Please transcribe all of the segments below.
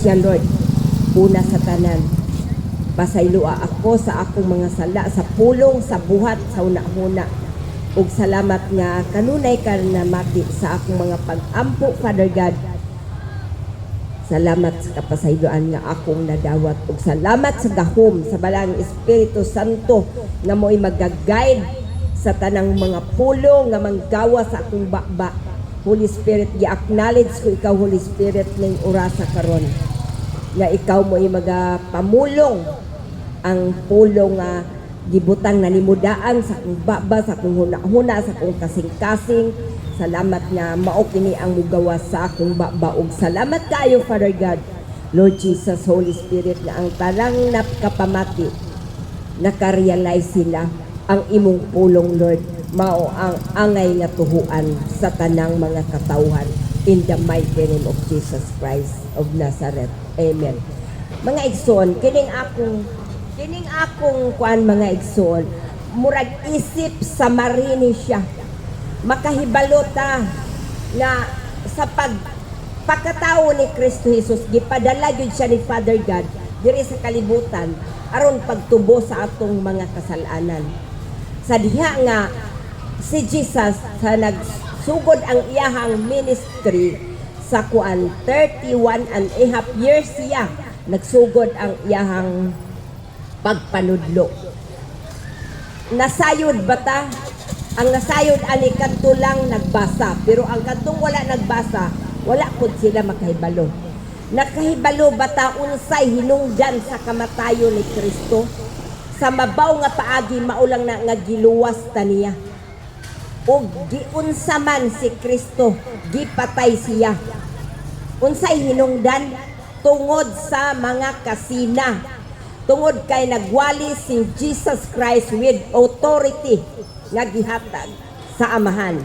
Siya, Lord, una sa tanan, pasayloa ako sa akong mga sala sa pulong, sa buhat, sa hunahuna. Ug salamat nga kanunay ka namati sa akong mga pag-ampo, Father God. Salamat sa kapasayloan nga akong nadawat ug salamat sa gahom sa Balaang Espiritu Santo nga mo'y magaguide sa tanang mga pulong nga manggawa sa akong baba. Holy Spirit, gi-acknowledge ko ikaw, Holy Spirit, ning orasa karon nga ikaw mo'y magapamulong ang pulong nga gibutang na nimo daan sa akong baba, sa akong huna-huna, sa akong kasing-kasing. Salamat nga mao kini ang mugawas sa akong baba ug salamat kaayo, Father God, Lord Jesus, Holy Spirit, nga ang tanang nakapamati nakarealize sila ang imong pulong, Lord, mao ang angay nga tuhuan sa tanang mga katawhan, in the mighty name of Jesus Christ of Nazareth. Amen. Mga igsoon, kining akong kuan, mga igsoon, murag isip sa marini siya. Makahibalo ta nga sa pag pagkatao ni Kristo Jesus, gipadala gyud siya ni Father God diri sa kalibutan aron pagtubo sa atong mga kasalanan. Sa diha nga si Jesus, sa nagsugod ang iyahang ministry sa kuan, 31 and a half years siya nagsugod ang iyahang pagpanudlo. Nasayod ba ta? Ang nasayod ani kadto lang nagbasa, pero ang kadtong wala nagbasa, wala pud sila makahibalo. Nakahibalo ba ta unsay hinungdan sa kamatayon ni Kristo? Sa mabaw nga paagi, mao lang na nga giluwas ta niya. Ug giunsa man si Kristo, gipatay siya. Unsay hinungdan? Tungod sa mga kasina. Tungod kay nagwali si Jesus Christ with authority nga gihatag sa Amahan.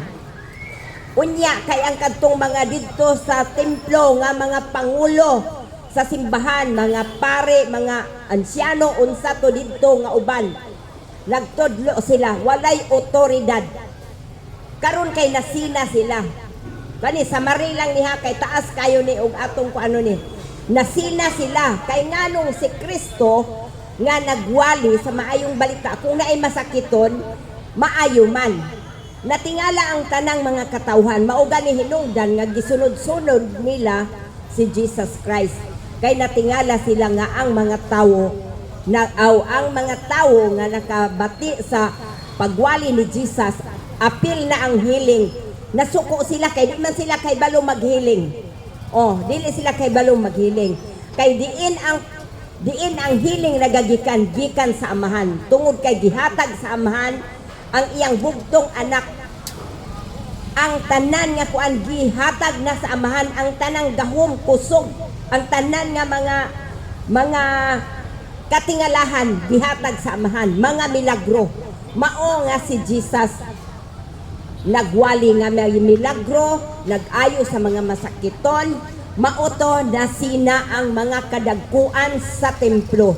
Unya kay ang kadtong mga didto sa templo nga mga pangulo sa simbahan, mga pare, mga ansyano, unsa to didto nga uban. Nagtudlo sila, walay otoridad. Karon kay nasina sila. Kani sa lang niha kay taas kayo ni og atong kuano ni. Nasina sila kay nganong si Kristo nga nagwali sa maayong balita, kung naay masakiton, maayo man. Natingala ang tanang mga katawhan, mao gani hinungdan nga gisunod-sunod nila si Jesus Christ. Kay natingala sila nga ang mga tawo na aw ang mga tawo nga nakabati sa pagwali ni Jesus, apil na ang healing. Nasuko sila kay di man sila kay balo maghealing. Oh, dili sila kay balo maghealing. Kay diin ang healing nagagikan, gikan sa Amahan. Tungod kay gihatag sa Amahan ang iyang bugtong anak, ang tanan nga kuan gihatag na sa Amahan, ang tanang gahom, kusog, ang tanan nga mga katingalahan gihatag sa Amahan, mga milagro. Mao nga si Jesus nagwali nga may milagro, nag-ayo sa mga masakiton. Mao to nasina ang mga kadagkuan sa templo.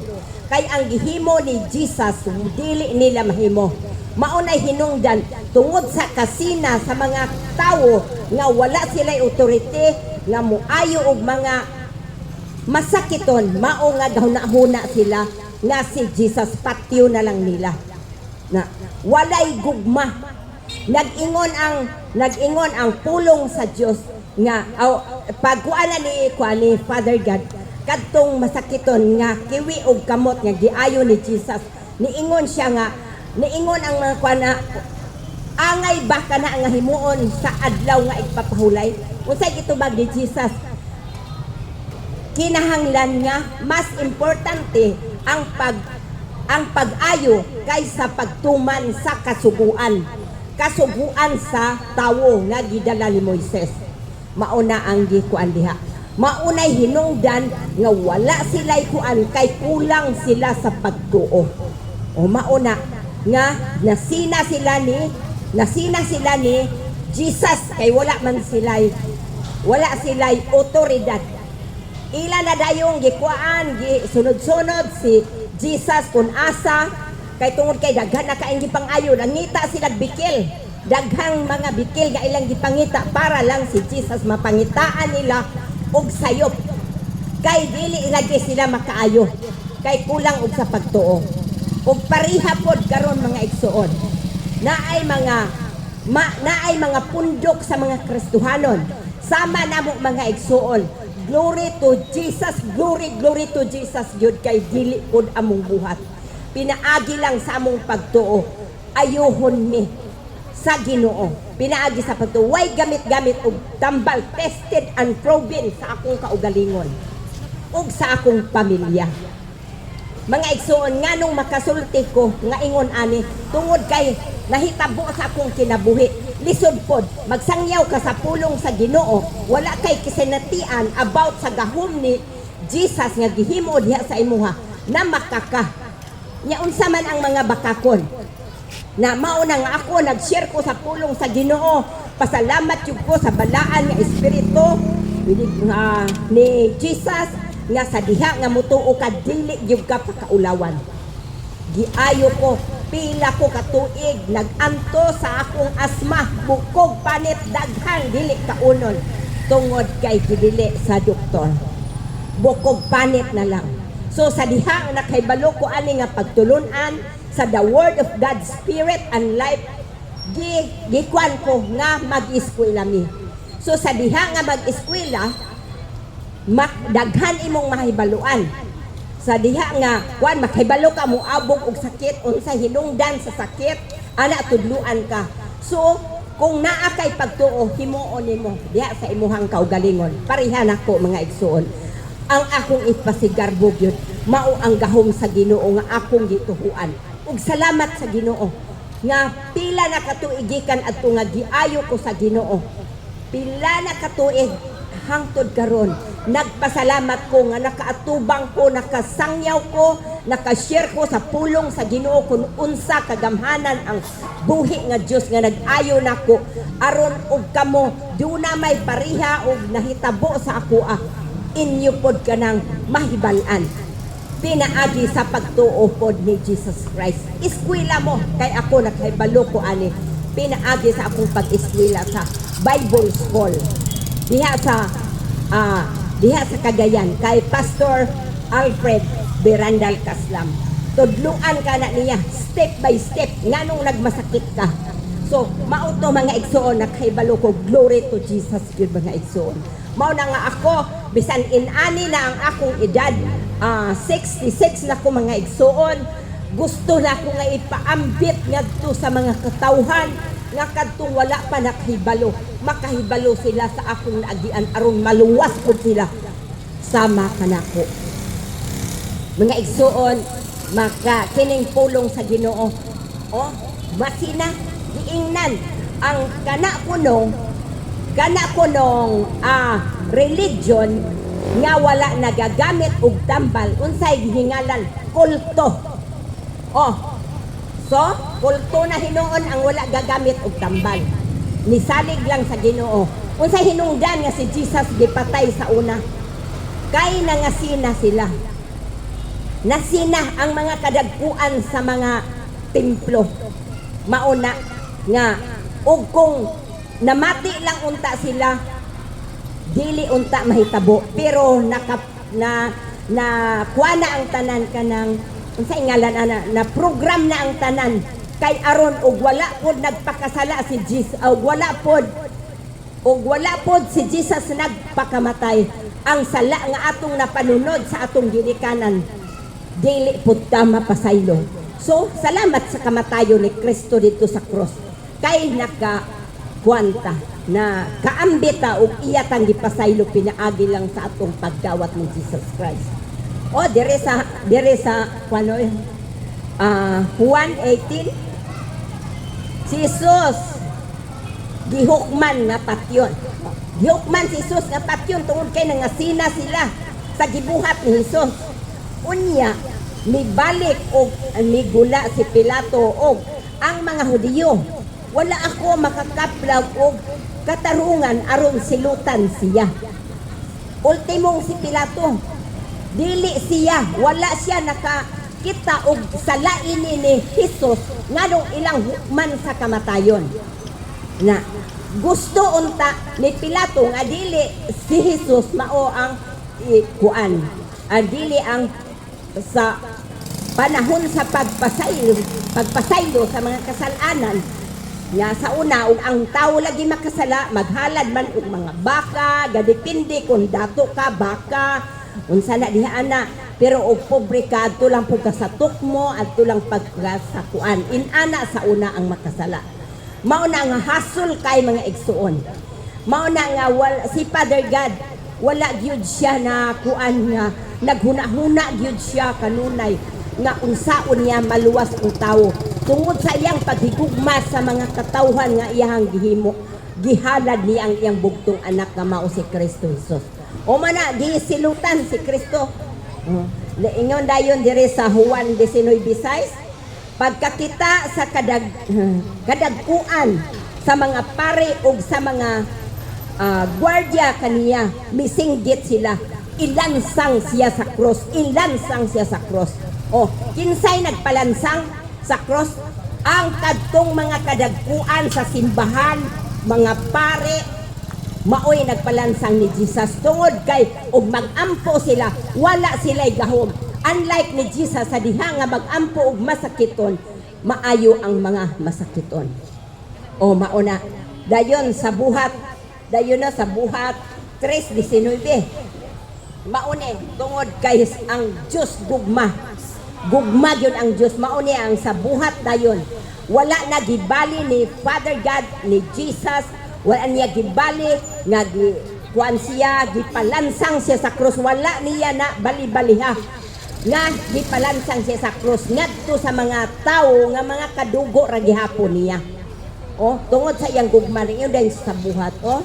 Kay ang gihimo ni Jesus, dili nila mahimo. Mao nay hinungdan tungod sa kasina sa mga tawo nga wala sila authority nga muayo og mga masakiton, mao nga gahuna-huna sila nga si Jesus patyo na lang nila. Na walay gugma. Nag-ingon ang pulong sa Dios nga aw pagkuan na ni kuan ni Father God kadtong masakiton nga kiwi og kamot nga giayo ni Jesus. Niingon siya nga niingon ang mga kuan na, "Angay ba kana nga himuon sa adlaw nga igpapahulay?" Unsay gitubag ni Jesus? Kinahanglan nga mas importante ang pag-ayo kaysa pagtuman sa kasuguan. Kasuguan sa tawo nga gidala ni Moises. Mauna ang gikuan diha. Maunay hinungdan nga wala sila'y kuan kay kulang sila sa pagtuo. O mauna nga nasina sila ni Jesus kay wala sila'y otoridad. Ila na dayong gikuan, gi sunod-sunod si Jesus kung asa kay tungod kay daghan na kaayong gipangayo, nangita sila bikil. Daghang mga bikil nga ilang gipangita para lang si Jesus mapangitaan nila og sayop. Kay Kay dili lagi sila makaayo kay kulang og sa pagtuo. Ug pareha pod karon, mga igsuon. Naay mga pundok sa mga Kristohanon. Sama namo, mga igsuon. Glory to Jesus, glory, glory to Jesus gyud kay dili pod among buhat. Pinaagi lang sa among pagtuo. Ayuhon mi sa Ginoo. Pinaagi sa pagtuo. Way gamit-gamit og tambal, tested and proven sa akong kaugalingon ug sa akong pamilya. Mga igsuon, nganong makasulti ko nga ingon ani? Tungod kay nahitabo sa akong kinabuhi. Lisod pod magsangyaw ka sa pulong sa Ginoo, wala kay kisinatian about sa gahom ni Jesus nga gihimo diha sa imuha na makaka. Nya unsa man ang mga bakakon na mao na nga ako nag-share ko sa pulong sa Ginoo. Pasalamat jud ko sa balaan nga espiritu nga ni Jesus nga sa diha nga mutuo ka, dili gyud ka pakaulawan. Giayo ko, pila ko katuig nag-anto sa akong asma, bukog, panit, daghan, dili kaunon tungod kay gidili sa doktor, bukog panit na lang. So sa diha nga nakahibalo ko ani nga pagtulunan sa the word of God, spirit and life, gikuan ko nga mag-eskwela mi. So sa diha nga mag-eskwela, daghan imong mahibaluan. Sa diha nga kuan, makahibalo ka moabog og sakit, unsa hinungdan sa sakit ana, tudluan ka. So kung naa kay pagtuo, himuon nimo diha sa imuhang kaugalingon. Pareha nako, mga igsuon. Ang akong ipasigarbo gyud mao ang gahom sa Ginoo nga akong gituhuan. Ug salamat sa Ginoo nga pila na katuig gikan adto nga giayo ko sa Ginoo, pila na katuig hangtod karon, nagpasalamat ko nga nakaatubang ko, nakasangyaw ko, nakashare ko sa pulong sa Ginoo kung unsa kagamhanan ang buhi nga Dios nga nag-ayo nako aron og kamo duna may pareha og nahitabo sa ako, inyo pod kanang mahibal-an pinaagi sa pagtuo pod ni Jesus Christ. Eskwela mo kay ako nakahibalo ko ani pinaagi sa akong pag-eskwela sa Bible School diha sa Cagayan kay Pastor Alfred Berandal Kaslam. Tudluan ka na niya step by step nganong nagmasakit ka. So mao to, mga igsuon, nakahibalo ko. Glory to Jesus gyud, mga igsuon. Mao na nga ako, bisan inani na ang akong edad, 66 na ko, mga igsuon, gusto na ko nga ipaambit ngadto sa mga katawhan nga kadtong wala pa nakahibalo, makahibalo sila sa akong naagian aron maluwas pud sila sama kanako. Mga igsuon, maka kining pulong sa Ginoo, oh, masina giingnan ang kana kunong religion nga wala nagagamit og tambal, unsay gihingalan? Kulto. Oh, so kulto na hinuon ang wala gagamit og tambal, nisalig lang sa Ginoo. Unsay hinungdan nga si Jesus gipatay sa una? Kay nangasina sila. Nasina ang mga kadagkuan sa mga templo. Mauna nga og kung namati lang unta sila, dili unta mahitabo, pero naka na na kuha na ang tanan, kanang unsay ngalan ana, na program na ang tanan kay aron og wala pod nagpakasala si Jesus og wala pod si Jesus nagpakamatay, ang sala nga atong napanunod sa atong ginikanan dili pud ta mapasaylo. So salamat sa kamatayon ni Kristo dito sa cross kay naka kwanta na kaambita og iya tang gipasaylo pinaagi lang sa atong pagdawat ni Jesus Christ. O dire sa kuano, Juan 18, si Jesus gihukman nga patyon. Gihukman si Jesus nga patyon tungod kay nangasina sila sa gibuhat ni Jesus. Unya mibalik og migula si Pilato og ang mga Hudiyo. Wala ako makakaplag og katarungan aron silutan siya. Ultimong si Pilato, dili siya, wala siya nakakita og sala ini ni Jesus nganong ilang hukman sa kamatayon. Na gusto unta ni Pilato nga dili si Jesus mao ang Kuan, dili ang sa panahon sa pagpasaylo, pagpasaylo sa mga kasalanan nga sa una, ug ang tao lagi makasala, maghalad man og mga baka, gadepende kung dato ka, baka, unsa na diha ana. Pero og pobre ka, adto lang pud ka sa tukmo, adto lang pagka sa kuan. Inana sa una ang makasala. Mao na nga hasol kay, mga igsuon. Mao na nga si Father God, wala gyud siya na kuan nga naghuna-huna gyud siya kanunay nga unsaon niya maluwas ang tawo tungod sa iyang paghigugma sa mga katawhan nga iyang gihimo, gihalad niya ang iyang bugtong anak nga mao si Kristo Jesus. O mana gisilutan si Kristo. Ingon dayon diri sa Juan 19:6, pagkakita sa kadagkuan sa mga pari ug sa mga gwardiya kaniya, misinggit sila, "Ilansang siya sa cross, ilansang siya sa cross." Oh, kinsay nagpalansang sa cross? Ang kadtong mga kadagkuan sa simbahan, mga pare, maoy nagpalansang ni Jesus tungod kay og magampo sila, wala sila'y gahom. Unlike ni Jesus, sa diha nga magampo og masakiton, maayo ang mga masakiton. O mauna dayon sa Buhat, dayon na sa Buhat 3:19. Maune tungod kay ang Dios gugma, gugma gyud ang Dios. Mauni ang sa buhat dayon, wala na gibali ni Father God, ni Jesus, wala niya gibali nga gi kuan siya, gipalansang siya sa krus. Wala niya na bali-baliha nga gipalansang siya sa krus ngadto sa mga tawo nga mga kadugo ra gihapon niya. Oh, tungod sa iyang gugma ninyo din sa Buhat, oh.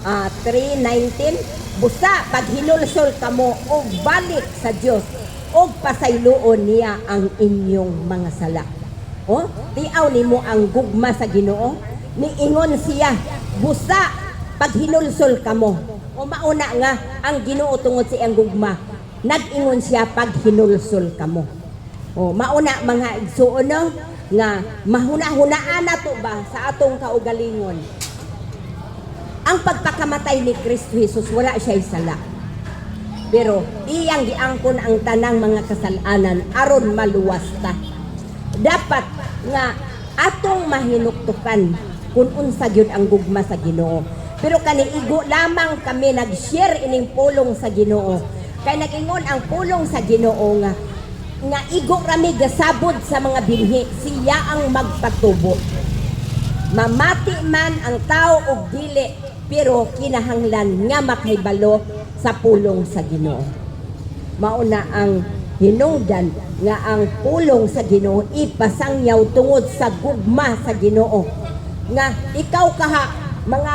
3:19, busa paghinulsol kamo og balik sa Dios og pasayloon niya ang inyong mga sala. Oh, tiaw nimo ang gugma sa Ginoo. Niingon siya, busa paghinulsol kamo. O mauna nga ang Ginoo, tungod sa iyang gugma, nag-ingon siya, paghinulsol kamo. O mauna, mga igsuon, no, nga mahuna-hunaan nato ba sa atong kaugalingon. Ang pagpakamatay ni Kristo Jesus, wala siya sala. Pero iyang giangkon ang tanang mga kasalanan aron maluwas ta. Dapat nga atong mahinuktukan kung unsa gyud ang gugma sa Ginoo. Pero kaniigo lamang kami nag-share ining pulong sa Ginoo. Kay nag-ingon ang pulong sa Ginoo nga nga igo rami gasabod sa mga binhi, siya ang magpatubo. Mamati man ang tao og dili, pero kinahanglan nga makahibalo sa pulong sa Ginoo. Mauna ang hinungdan nga ang pulong sa Ginoo ipasangyaw tungod sa gugma sa Ginoo. Nga ikaw kaha mga